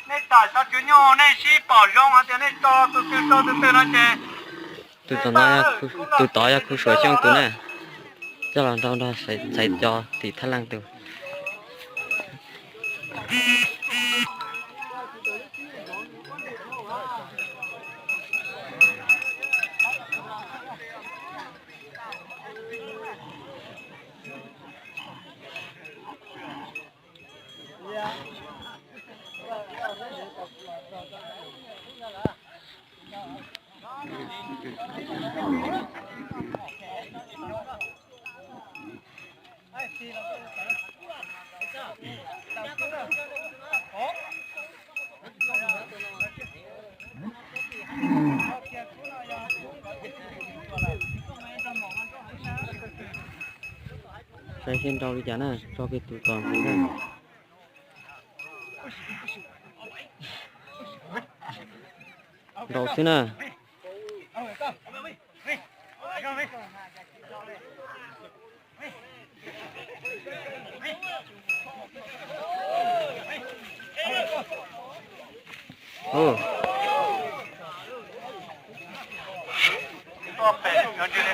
Nej tso tswv nyuj, nej sib pom zoo hais tias nej tso tus twg tso tus twg no ces tus tod no, tus tod yog Khu Suav Xyooj tus na. Coj los nrog nrog Xaiv Cov tim Thaj Leej tus. Saib seb nrau li cas na, tso kiag tus tom ntxiv na. Nrau xwb na.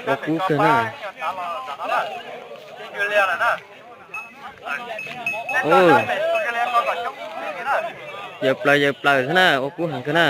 Ua kub kawg na. Yawm plaws yawm plaws xwb na, ua kub heev kawg na.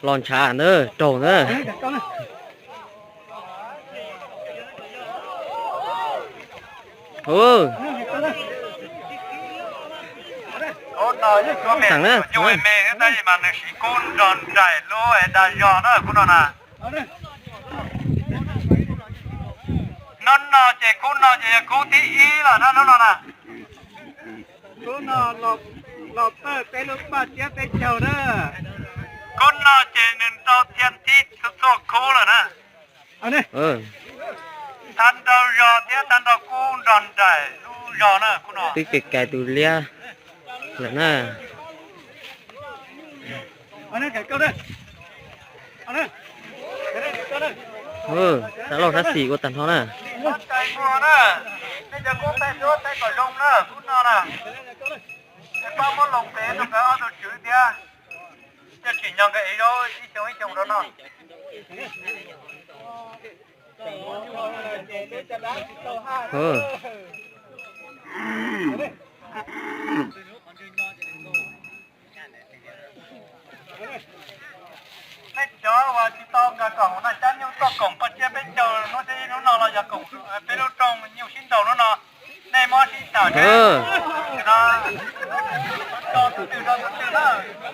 Los ntshav ntawd raug ntawd. Kub no yog cov me, cov me, tab sis mas nws siv kub nrog nraim lub es dag zog na, kub no na. Hnub no ces kub no ces yog kub thib ib los na, hnub no na. Kub no los pawj peb lub paj tsiab peb caug na. Kub no ces nws nrau thiab thib txhua kub lawm na. Tag nrau zog thiab tag nrau kub nrog nraim lub zog na, kub no. Twb kais kais tus liab lawm na. Sab laug sab xis ua tag nrho na. Nej cov kub thaij duab thaij kom zoo na, kub no na. Es pab muab loo pem rau nkawd ob tug tswv thiab, coj tsim nyog nkawd ev zaub ib xyoo ib xyoo rau no. Nej cov uas tsis tau nkag koom na, cab nyuj tuaj koom paj tsiab peb caug hnub thib ib hnub no los yog koom peb lub rooj nyuj sib nraus hnub no, nej muab sib tham seb no, tso tus twg rau tus twg na,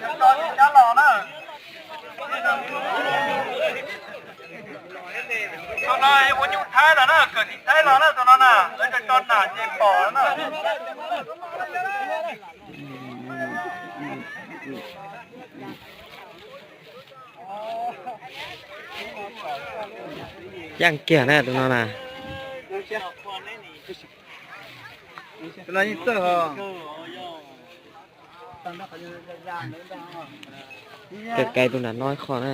tso tsis cab los na. Tus no ua nyuj Thaib los na, kawm txiv Thaib los na, tus no na, lawv tso tso nam ces pom na. Yeej kiag na tus no na. Kais kais tus nram no ib qho na.